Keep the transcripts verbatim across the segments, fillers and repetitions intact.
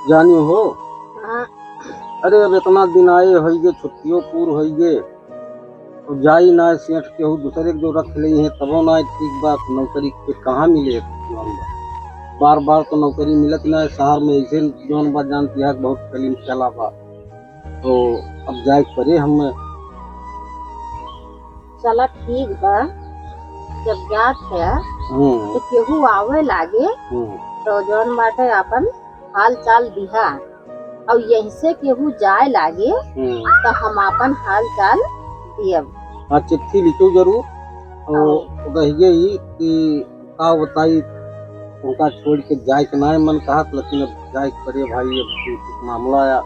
जानी हो? हाँ। अरे, अब इतना दिन आए होइगे, छुट्टियों पूर होइगे, तो जाई ना सेठ, केहू दूसरे के जो रख लेइहैं, तबो ना ठीक बा। नौकरी के कहाँ मिले, जौन बा। बार बार तो नौकरी मिलत ना है शहर में, ऐसे जौन बा जानती है, बहुत कलीम चला बा। तो अब जाए के पड़े हम। चला ठीक बा, जब जात है हम्म। तो केहू आवे लागे हम्म। तो जौन बाटे आपन हाल चाल दिहा, और यहीं से केहू जाए लागे हम्म। तो हम आपन हाल चाल दियब। हाँ, चिट्ठी लिखो जरूर। और हाँ। रहिए ही कि का बताई, उनका छोड़ के जाए के ना मन कहत, लेकिन अब जाए के पड़े भाई, अब कुछ मामला आया।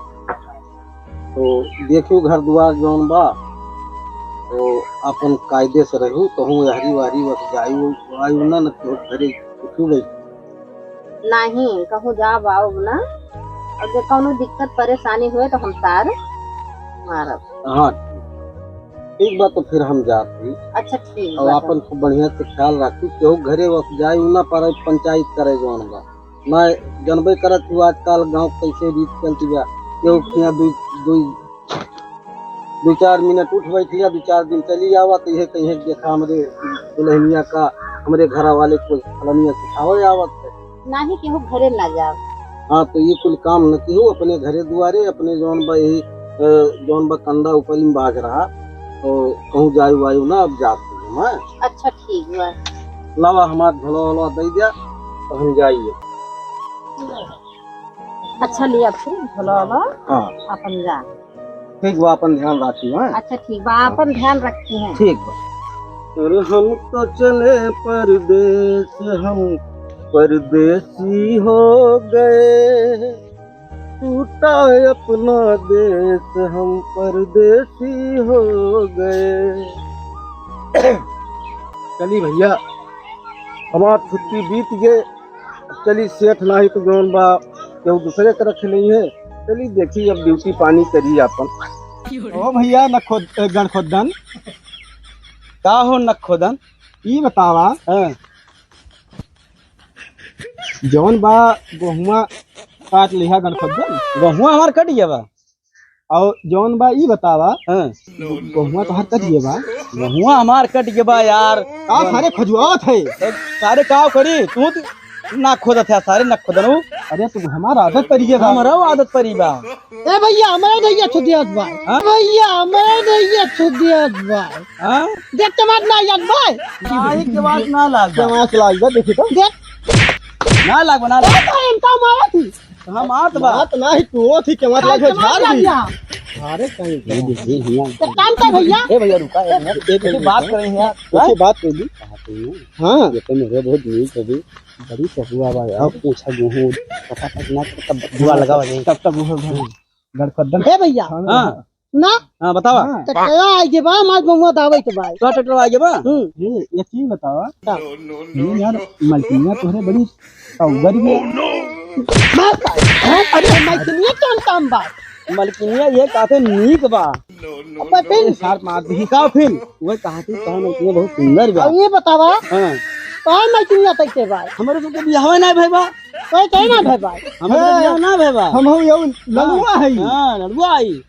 तो देखियो घर दुआर जौन बा, तो आपन कायदे से रहू, कहूँ यहरी वहरी वस जायु आयु ना, न केहू घरे कुछू बैठ। नहीं, कहूँ जाब आउब ना। और जे कौनो दिक्कत परेशानी हुए तो हम तार मारब। हाँ, ठीक बा, तो फिर हम जात ही। अच्छा, ठीक और बा। आपन खूब बढ़िया से ख्याल रखी, केहू घरे वस जायु ना पर पंचायत करे जौन बा। ना, जनबे करत हूँ आजकल गाँव कैसे रीत चलती बा। केहू खिया दू, दू, दू चार मिनट उठ बैठ लिया, दू चार दिन चली आवा, तो यह कहीं देखा हमरे दुल्हनिया का, हमरे घर वाले को फलनिया सिखावे आवत है। नाही केहू घरे ना जाव। हाँ, तो ये कुल काम न किहू, अपने घरे दुआरे, अपने जौन बा यही, अ, जौन बा कंधा ऊपर ही बाज रहा, तो कहूँ जायु वायु ना, अब जात हूँ मैं। अच्छा, ठीक बा। लावा हमार झोला वोला दे दिया, तो हम जाइए। अच्छा लिया फिर भोला बाबा। हाँ। अपन जा। ठीक बा, अपन ध्यान रखी, हाँ? अच्छा ठीक बा, अपन ध्यान रखी हैं। ठीक बा। और हम तो चले परदेस, हम परदेसी हो गए, टूटा अपना देश, हम परदेसी हो गए। चली भैया, हमार छुट्टी बीत गए। चली सेठ नाही तो जौन बा केहू दूसरे के रख लेइहैं। चली देखी अब ड्यूटी पानी करी आपन। ओ भैया नखोद-, ए, गणखोदन। का हो नखोदन? ई बतावा, हाँ। जौन बा गोहुआ काट लिहा गणखोदन। गोहुआ हमार कट गया बा। और जौन बा ई बतावा, हाँ। गहुआ तोहार कट गए बा। गहुआ हमार कट गए बा यार। का सारे खजुआवत है? ए, सारे का करी? तू तो ना खोदत है, सारे ना खोदन हो। अरे तू हमार आदत परी गए बा। हमारा वो आदत परी बा। ए भैया, हमारे भैया छुदियात बा। हाँ? भैया, हमारे भैया छुदियात बा। हाँ? देख के बात ना याद बा। नाही के बात ना लाग बा। के बात लाग बा, देखी तो। देख। ना लाग बा, ना लाग बा। ए, तो इनका मारा थी। हम आत बा। बात नाही, तू थी के बात काहे लगे के बात झाड़ दी। लग गया? अरे कहीं ये देखिए, हियाँ। एक काम कर भैया। ए भैया, रुका, एक मिनट। एक मिनट, बात करें हियाँ। कैसे बात कर ली? हाँ। हाँ। ये तो मेरे बहुत नीक है भी। बड़ी चहुआ बा यार, पूछा गेहूँ, पता तक ना, तब दुआ लगा बजे। तब, तब वो हो गया। गड़कदन। ए भैया। हाँ। ना। हाँ, बतावा। हाँ। तो कया आइगे बा, मार बमुआ दावे के बा। का ट्रैक्टर आइगे बा? हम्म। ये, ये चीज बतावा। का? ये यार, मलकिनिया तोहरे बड़ी टौगर भी है। मार पाए। हैं? अरे, मलकिनिया कौन काम बा? मलकिनिया ये काफी नीक बा। अबे फिर? ये सार मार दी। का फिर? वह कहा थी, कहा मलकिनिया बहुत सुंदर बा। अब ये बतावा। हाँ। कौन मलकिनिया तक के बा? हमारे सबके बियाह ना भई बा। कोई कहीं ना भई बा। हमारे सबके बियाह ना भई बा। हम हो यो लड़ुआ है। हाँ, लड़ुआ आई।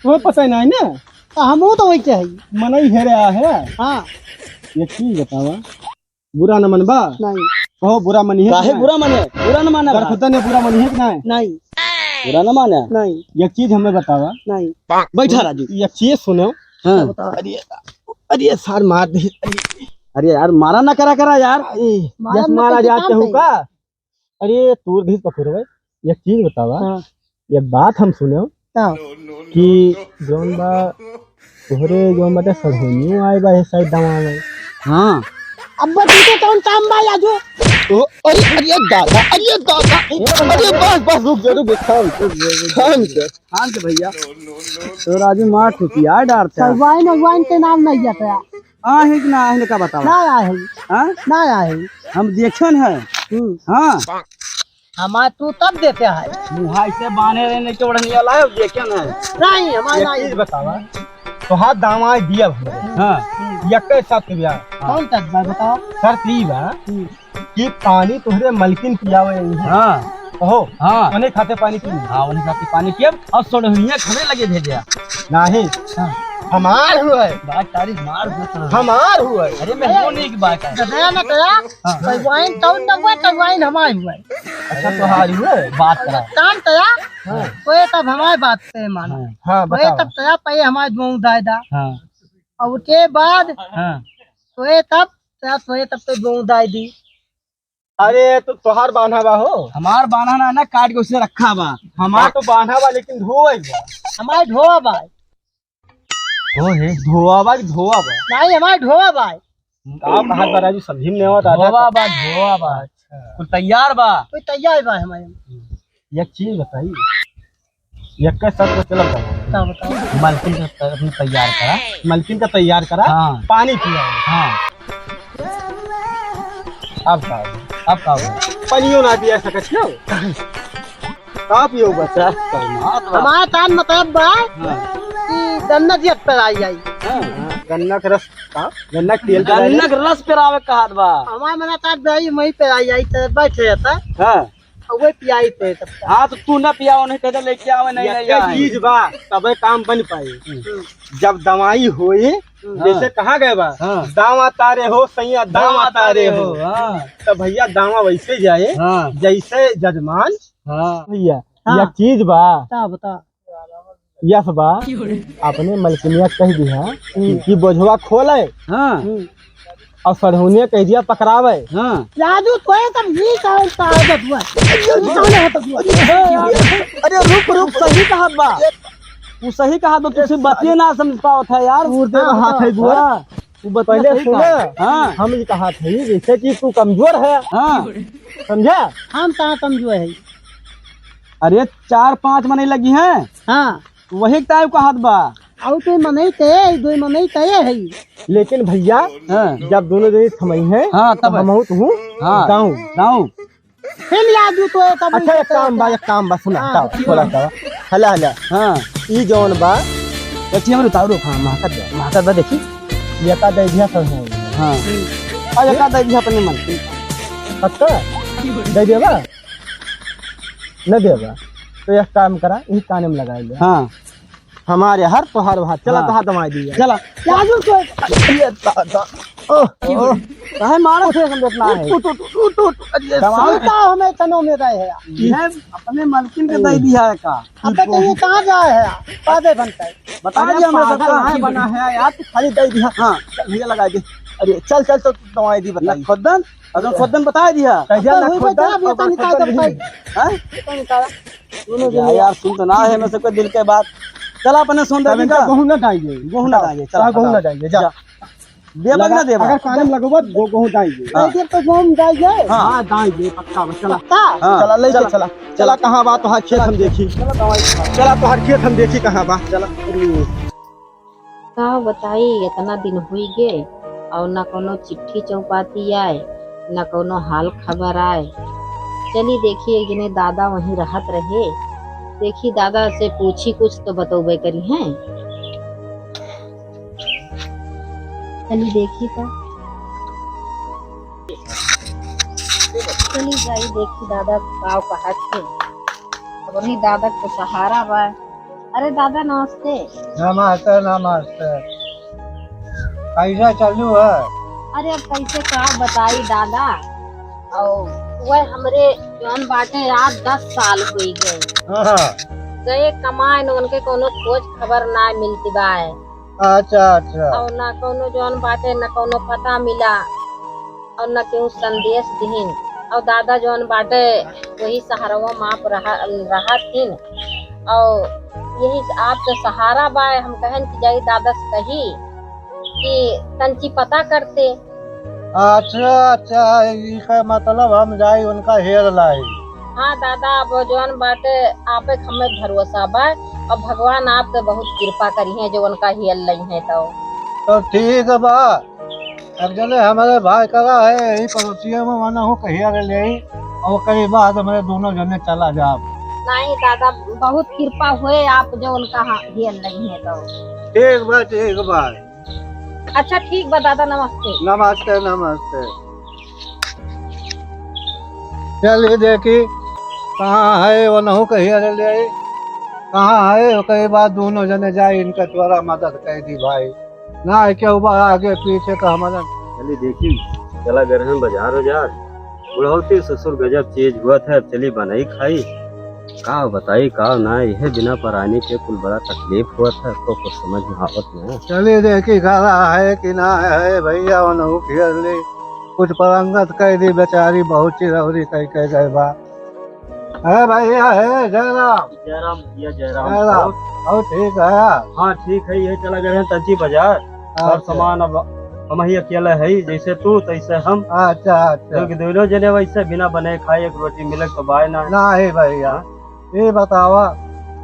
तुम्हें पता ही नहीं ना? तो हमहू तो वही चाहिए। मनई हेरे आ है। हाँ। एक चीज बतावा, बुरा न मनबा? नहीं। कहो बुरा मनी है काहे कि नहीं? बुरा मने? बुरा न माना बा। गड़खुदा ने बुरा मनी है कि नहीं? नहीं। बुरा न माना? नहीं। एक चीज हमें बतावा। नहीं। बैठा राजू। एक चीज सुनो। हाँ। बताओ। अरे, अरे सार मार दे। अरे यार, मारा ना करा करा यार। अरे, मारा यस ना मारा करके जात काम हूँ पे। का? अरे तू धीर पकड़ भाई, एक चीज बतावा। हाँ। एक बात हम सुने हाँ। कि जौन बा तोहरे जौन बाटे सढ़ोनियो आए बा, ये साइड दवा में। हाँ। अब तू तो कौन काम बा आजो? ओ, अरे, अरे दादा, अरे दादा, अरे बस, बस, रुक जा, रुक जा, थाम, थाम जा। हाँ तो भैया, तो राजू मार ठुकिया डारता है। सगवाइन अगवाइन के नाम नहीं जाता है। हाँ, है कि ना, है का बतावा? ना आए है। हाँ? ना आए है। हम देखन है। हम्म। हाँ। हमार तू तब देते है। मुहाई से बांधे रहने के ओढ़निया लाए, देखन है। नहीं, हमार एक नहीं। चीज बतावा, तोहार दामाद दिया भले। हाँ। यक्के साथ के ब्याह। कौन तक बा बताओ? शर्त ई बा हम्म। कि पानी तोहरे मलकिन पियावे ही है। हाँ। ओहो, हाँ। उन्हीं खाते पानी पी। हाँ, उन्हीं खाते पानी पियब और सोडहुनिया खबे लगे भेजे। नहीं, हाँ। हमार हुए। बात तारीफ मार दे तो। हमार हुए। अरे, मैं वो नहीं की बात है। गधया न तया, हाँ। तगवाइन तौन न हुए, तगवाइन हमार हुए। अच्छा, तोहार हुए? बात करा। काम तया, हाँ। तो ये तब हमारी बात से मानो। हाँ। हाँ, तो ये बताओ। तब तया पहले हमारे दोनों दायदा। हाँ। और के बाद, हाँ। तो ये तब, तया तो ये तब तो दोनों दायदी। अरे, तो तोहार बान्हा बा हो? हमार बान्हा ना, ना, काट के उसे रखा बा। हमार तो बान्हा बा, लेकिन धोवा बा। हमार धोवा बा। ओ हे। धोवा बा कि धोवा बा? नहीं, हमार धोवा बा। का बात बा राजू, समझी में नहीं आवत, आधा धोवा बा, धोवा बा। अच्छा। कुल तैयार बा। कोई तैयार बा हमारे। एक चीज बताई, एक का शर्त पे चलब जाओ। का बताओ? मलकिन का त-, अपने तैयार करा। मलकिन का तैयार करा, हाँ। पानी पिया। हाँ। अब का हो? अब का हो? पानियो ना पिया सकत हो। का पियो बच्चा? हमार तान मतलब बा हाँ। कि गन्ना के रस पेराई जाई। हाँ, हाँ, गन्ना के रस का? गन्ना के तेल पेराई गन्ना जाई। के रस पेरावे कहत बा। हमार मना तान भाई मही पेराई जाई, तो बैठे रहता। हाँ। और वही पियाई पे तब तक। हाँ, तो तू ना पियाओ, नहीं कहते लेके आवे, नहीं, नहीं एक आए। चीज बा, तबे काम बन पाई। हम्म। जब दवाई होई, हम्म। जैसे हाँ। कहा गए बा, हाँ। दावा तारे हो सैया, दावा दावा तारे तारे हो। हो, हाँ। तो भैया दावा वैसे जाए, हाँ। जैसे जजमान। हाँ। भैया, हाँ। एक चीज बा। बता, बता। यस बा, अपने मलकिनिया कह दिहा हम्म। कि बोझवा खोले हाँ। हम्म। और सड़हुनिया कह दिया पकड़ावे। हाँ। राजू, तोए तब ही कहा, कहा जब हुआ। ये कौन है तब हुआ? अरे रुक, रुक, सही कहा बा। तू सही कहा बा, तू सिर्फ बतिये ना समझ पावत है यार। मुर्दे में हाँ, हाथ है बुआ। हाँ। तू बतिया पहले सही सुना। कहा। हाँ। हम ये कहा थे, जैसे कि तू कमजोर है। हाँ। समझा? हम कहाँ कमजोर है? अरे, चार पाँच मनई लगी हैं। हाँ। वही टाइप का हाथ बा। आउ तो मनई ते, दो मनई ते है। लेकिन भैया, हाँ। जब दोनों जने समय है, हाँ, तो तब। हम आउत हूँ, हाँ। गाँव। गाँव। फिर याद तू तो तब अच्छा, एक काम बा, एक काम बा, सुना, हाँ, बताओ, बताओ। थोड़ा सा। हला, हला। हाँ। ई जौन बा। बच्ची हमरे उतारो। हाँ, महकत बा, महकत बा, देखी। ये का दे दिया सब है। हाँ। और ये का दे दिया अपने मन। पक्का? दे दिया बा? न देबा, तो एक काम करा, यही काने में लगा ले। हाँ। हमारे हर तोहार भात, चला हाँ। तोहार दवाई दिया। चला। राजू को ये दादा। ओह, ओह। काहे मारत है, हम इतना है। उठ, उठ, उठ, उठ, उठ। अरे, दवाई साला। का हमें तनो में रहे है। ये अपने मलकिन के दे दिया है का? अब तो ये कहाँ जाए है? आधे घंटे। बता अरे दिया, हमें पागल सबका है, बना है यार, तू खाली दे दिया। हाँ। चल, भैया लगा दे। अरे, चल, चल, तो दवाई दी, बताई। खुदन? अगर खुदन बता दिया। कह दिया ना वही खुदन, बता, अब ये तो निकाल दे बताई। हैं? ये तो निकाल। दोनों या जने। यार, सुन तो ना है, मैं सबके दिल के बात। चला अपने सुन तब दे इनका का। गहूं ना डालिए। गहूं ना डालिए, चला, हाँ, गहूं ना हटाओ। डालिए, जा। जा। देबा कि ना देबा? अगर कान में लगोबा, गो-, गहूं डालिए। हाँ। नहीं देब तो गहूं डालिए। हाँ। हाँ, डालिए, पक्का बा, चला। पक्का? हाँ, चला, ले चला। चला। चला, कहाँ बा तोहार खेत हम देखी। चला, दवाई खा। चला, तोहार खेत हम देखी, कहाँ बा। चला। का बताई, इतना दिन हुई गे और ना कोनो चिट्ठी चौपाती आए, ना कोनो हाल खबर आए। चली देखी, एक जने दादा वहीं रहत रहे, देखी दादा से पूछी, कुछ तो बतौबे करी हैं। चली देखी तो, चली जाई देखी दादा का कहत थे। अब वही दादा के सहारा बा। अरे दादा, नमस्ते। नमस्ते, नमस्ते। कैसे चलू है? अरे, अब कैसे का बताई दादा, और वह हमरे जौन बाटे, आज दस साल हुई गए। हाँ। गए कमाए, न उनके कोनो खोज खबर ना मिलती बा। अच्छा, अच्छा। और ना कोनो जौन बाटे, ना कोनो पता मिला। और न केहू संदेश दिहिन। और दादा जौन बाटे वही सहारवा में आप रहा, रहत हिन। और यही आपके सहारा बा, हम कहन कि जाई दादा से कही कि तंची पता करते। अच्छा, अच्छा, इका मतलब हम जाई उनका हेर लाई। हाँ दादा, अब जौन बाटे आपे हमें भरोसा बा, और भगवान आपके बहुत कृपा करी है जो उनका हेर लई है तो। तो ठीक बा, अब जने हमारे भाई करा है, यही पड़ोसिया में मना हो, कहिया रे ले आई, और कई बात हमारे दोनों जने चला जाब। नहीं दादा, बहुत कृपा हुए आप जो उनका हा-, हेर लगी है तो। ठीक बा, ठीक बा। अच्छा, ठीक बा दादा, नमस्ते। नमस्ते, नमस्ते। चलिए देखी, कहाँ है वो नहु कहिया ले ले आई? कहाँ है वो? कई बार दोनों जने जाए, इनका थोड़ा मदद कर दी भाई। ना है क्यों बा आगे पीछे तो हमारा। चली देखी, चला गए रहन बाजार उजार। बुढ़ौती ससुर गजब चीज हुआ था, अब चली बनाई खाई। का बताई का ना, यह बिना परानी के कुल बड़ा तकलीफ हुआ था, तो कुछ समझ में आवत ना। चली देखी घरा है कि ना है भैया, वो नहु कहिया ले। कुछ परंगत कह दी बेचारी, बहुत चिरौरी कह के गए बा। है भैया, है जयराम। जयराम भैया, जयराम। जयराम। और, और ठीक है? हाँ, ठीक है, ये चला गए हैं तंची बाजार। अच्छा। और सामान अब हम ही अकेले है, जैसे तू तैसे हम। अच्छा, अच्छा। क्योंकि दोनों जने वैसे बिना बने खाए एक रोटी मिले तो बाय ना। नहीं भैया, हाँ? ये बतावा,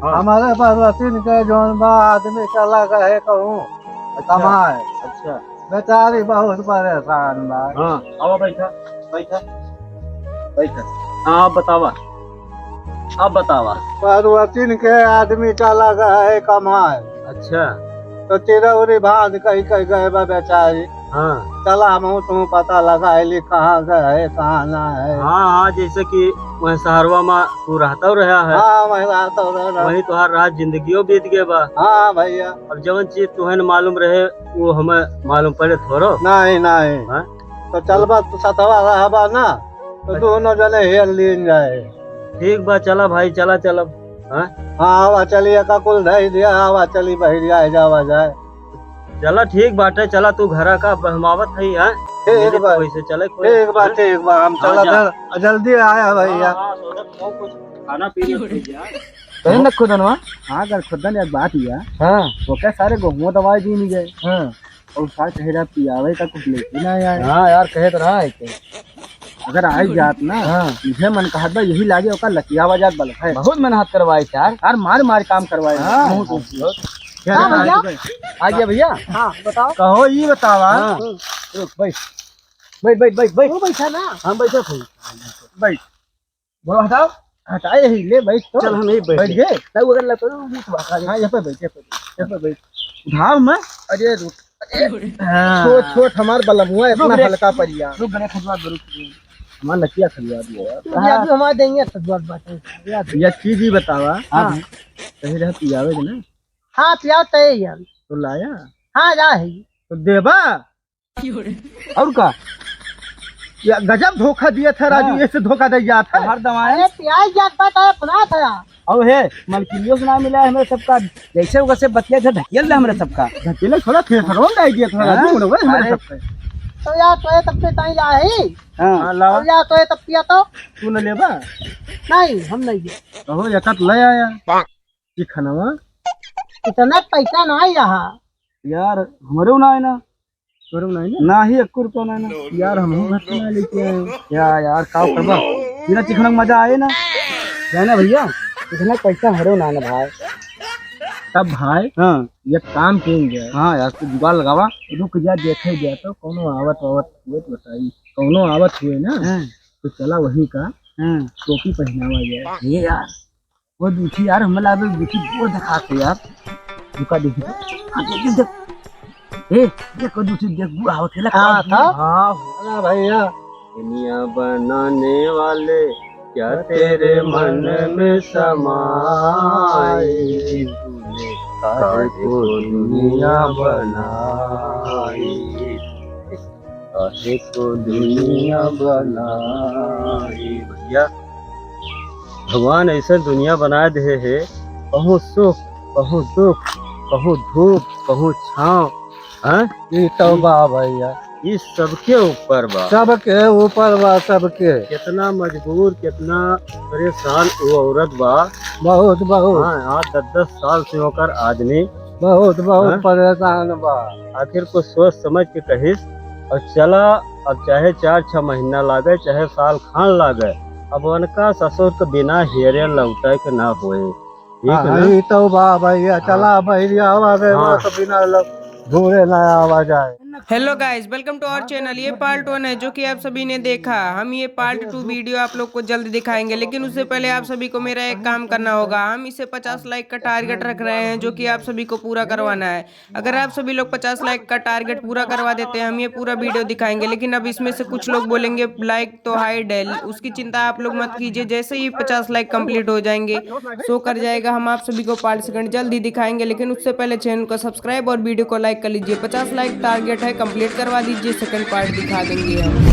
हाँ। हमारे पास रसीन के जौन बा आदमी चला गए कहूँ अच्छा। कमाए। अच्छा। बेचारी बहुत परेशान बा। हाँ, आवा बैठा, बैठा, बैठा। हाँ, अब बतावा, अब बतावा। परवतिन के आदमी चला गए कमाए। अच्छा। तो चिरौरी भांज कही कही गए बा बेचारी। हाँ। चला हमहू तू पता लगा ली कहाँ गए, कहाँ ना है। हाँ, हाँ, जैसे कि वह शहरवा में तू रहता रहा है। हाँ, वही रहता रहा। वही तोहार रात जिंदगियों बीत गए बा। हाँ भैया। अब जवन चीज तुहन मालूम रहे, वो हमें मालूम पड़े थोड़ो। नहीं, नहीं। हाँ? तो चलबा तो सतवा रहबा ना, तो अच्छा। दोनों जने हेर लीन जाए। ठीक बा, चला भाई, चला, चला। हाँ? हाँ, आवा चली, एका कुल धई दिया, आवा चली बहिरिया जावा जाए। चला ठीक बाटे, चला तू घरा का बहमावत है, हाँ? ठीक बा। वैसे चले कोई, ठीक बा, हाँ? ठीक बा, हम हाँ, चला जा। फिर, जल्दी आया भैया। हाँ, हाँ, तो सब कुछ खाना पीना हो गया। कहे न खुदनवा? हाँ, अगर खुदन एक बात हुआ। हाँ। वो क्या सारे गेहूं दवाई दी नहीं गए? हाँ। और सार कहे रहा पियावे का कुछ लेके ना आए। हाँ यार, कहे तो रहा है के। अगर आई जात ना, हाँ। इहे मन कहत बा, यही लागे ओकर लतियावा जात बल है। बहुत मेहनत करवाई यार। यार मार मार काम करवाई। हाँ। बहुत, बहुत। क्या हाँ भैया? आ गया भैया? हाँ, बताओ। कहो, ई बतावा। हाँ। रुक, बैठ। बैठ, बैठ, बैठ, बैठ। वो बैठा ना। हम बैठे थे। बैठ। बोलो, हटाओ। हटाए ही, ले, बैठ तो। चल, हम यहीं बैठ बैठ गए। गए। तब अगर लग तो, हाँ, यहाँ पे बैठ, यहाँ पे बैठ, यहाँ पे बैठ। उठाओ मैं। अरे, रुक। अरे, हाँ। छोट, छोट हमार बलमुआ, इतना रुक रे। हल्का परिया। रुक, गने खजवा दो, रुक। हमार नकिया खजवा दिया यार। रुक, अभी हमार देंगे, खजवा बात है। यार, ये चीज ही बतावा। हाँ। कहीं रह पियावे के ना? हाँ, पियाओ तय यार। तो लाया? हाँ, जा है। तो देबा? और का? या गजब धोखा दिया था राजू, हाँ। ऐसे धोखा दे गया था। हर दवाई। अरे पियाई जात बात है, अपना था। और हे, मलकिनियों से ना मिला है हमारे सबका, जैसे वैसे बतिया था, ढकेल दे हमारे सबका। ढकेले थोड़ा थे, सरों का आइडिया था हाँ। राजू, उन्होंने हमारे अरे। सबका। तो यार, तो ये तब पे ताई ला है। हाँ। हाँ, लावा। और यार, तो ये तब पिया तो। तू न लेबा? नहीं, हम नहीं दे। कहो, एक आध ले आया। चिखनवा? इतना पैसा ना ही रहा। यार, हमरे ना है ना। तोरे ना है ना? ना ही, एक रुपया ना है ना। यार, हम ही घर से ना लेके आए हैं। या यार, का करबा? बिना चिखना के मजा आए ना। जाए ना भैया, इतना पैसा हमरे ना है ना भाई। तब भाई, हाँ। एक काम करेंगे। हाँ यार, तू जुगाड़ लगावा। रुक जा, देखे जा तो कौनो आवत वावत हुए तो बताई। कौनो आवत हुए ना, हाँ। तो चला वही का हाँ। टोपी पहनावा जाए। ये यार, वो दूठी यार, हमें लागे दूठी गोर दिखाते यार। रुका देखी तो। हाँ, देख, देख, देख। ए, देख, वो दूठी देख, बूढ़ा होते लगा। हाँ, था? हाँ, हो। अरे भैया। दुनिया बनाने वाले, क्या तेरे मन में समाए? तूने काहे को दुनिया बनाई? काहे को दुनिया बनाई? भैया, भगवान ऐसा दुनिया बना दे है, कहूँ सुख, कहूँ दुख, कहूँ धूप, कहूँ छाँव, हाँ? ई तो बा भैया। ई सबके ऊपर बा। सबके ऊपर बा, सबके। कितना मजबूर, कितना परेशान वो औरत बा। बहुत, बहुत। हाँ, आठ दस, दस साल से ओकर आदमी। बहुत, बहुत हाँ? परेशान बा। आखिर कुछ सोच समझ के कहिस, और चला, अब चाहे चार छह महीना लागे, चाहे साल खान लागे, अब उनका ससुर के बिना हेरे लौटे के ना होए। ठीक है ना? हाँ, ई तो बा भैया, हाँ। चला भैया, आवा गए, हाँ। तो बिना ल-, घूरे ना आवा जाए। Hello guys, welcome to our channel। ये पार्ट वन है जो कि आप सभी ने देखा। हम ये पार्ट टू वीडियो आप लोग को जल्द दिखाएंगे, लेकिन उससे पहले आप सभी को मेरा एक काम करना होगा। हम इसे पचास लाइक का टारगेट रख रहे हैं, जो कि आप सभी को पूरा करवाना है। अगर आप सभी लोग पचास लाइक का टारगेट पूरा करवा देते हैं, हम ये पूरा वीडियो दिखाएंगे। लेकिन अब इसमें से कुछ लोग बोलेंगे लाइक तो हाइड है, उसकी चिंता आप लोग मत कीजिए। जैसे ही पचास लाइक कंप्लीट हो जाएंगे, शो कर जाएगा। हम आप सभी को पार्ट सेकंड जल्द ही दिखाएंगे, लेकिन उससे पहले चैनल को सब्सक्राइब और वीडियो को लाइक कर लीजिए। पचास लाइक टारगेट है, कंप्लीट करवा दीजिए, सेकंड पार्ट दिखा देंगे हम।